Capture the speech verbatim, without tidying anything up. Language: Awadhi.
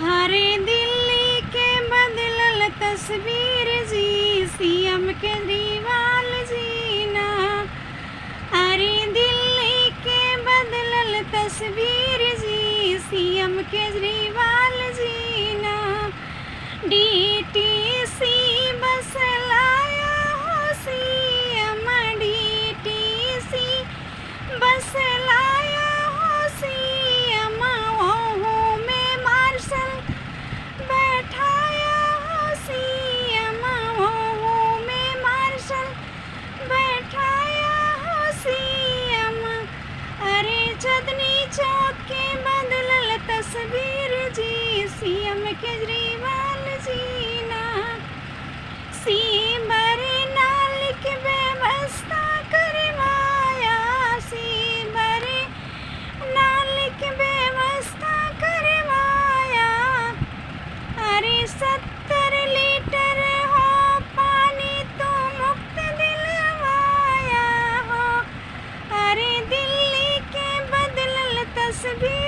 अरे दिल्ली के बदलल तस्वीर जी, सीएम केजरीवाल जी ना। अरे दिल्ली के बदलल तस्वीर जी, सीएम केजरीवाल जी ना। डीटीसी बस लाया हो सीएम, डीटीसी बस लाया हो सीएम, ओहू में मार्शल बैठाया हो सीएम, ओहू में मार्शल बैठाया हो सीएम। अरे चांदनी चौक के बदलल तस्वीर जी, सीएम केजरीवाल जी ना। सीवर नाल के व्यवस्था करवाया, सीवर नाल के व्यवस्था करवाया। अरे सत्तर लीटर हो पानी तू मुफ्त दिलवाया हो। अरे दिल्ली के बदलल तस्वीर